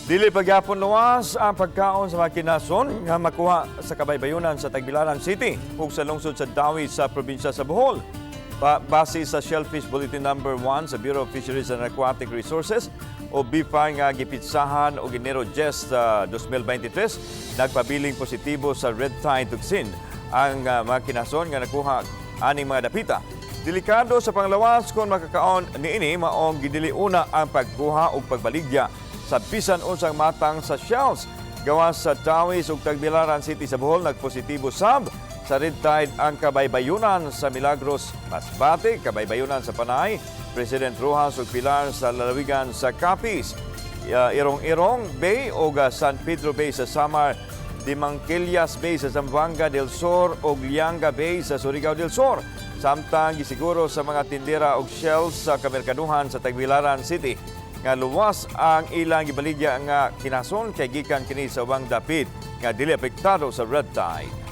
Dili pagyapon luwas ang pagkaon sa mga kinason nga makuha sa kabaybayunan sa Tagbilaran City ug sa lungsod sa Dauis sa probinsya sa Bohol. Base sa Shellfish Bulletin Number 1 sa Bureau of Fisheries and Aquatic Resources o BFAR nga gipitsahan og Enero 10 sa 2023, nagpabiling positibo sa red tide toxin ang mga kinason nga nakuha aning mga dapita. Delikado sa panglawas kung makakaon niini, maong gidiliuna ang pagkuha ug pagbaligya sa bisan unsang matang sa shells. Gawas sa Dauis ug Tagbilaran City sa Bohol, nagpositibo sab sa red tide ang kabaybayunan sa Milagros, Masbate, kabaybayunan sa Panay, President Roxas ug Pilar sa lalawigan sa Capiz, Irong-Irong Bay ug San Pedro Bay sa Samar, Dimanquillas Bay sa Zamboanga del Sur ug Lianga Bay sa Surigao del Sur. Samtang gisiguro sa mga tindera og shells sa kamerkaduhan sa Tagbilaran City nga luwas ang ilang gibaligya nga kinason kay gikan kini sa ubang dapit nga dili apektado sa red tide.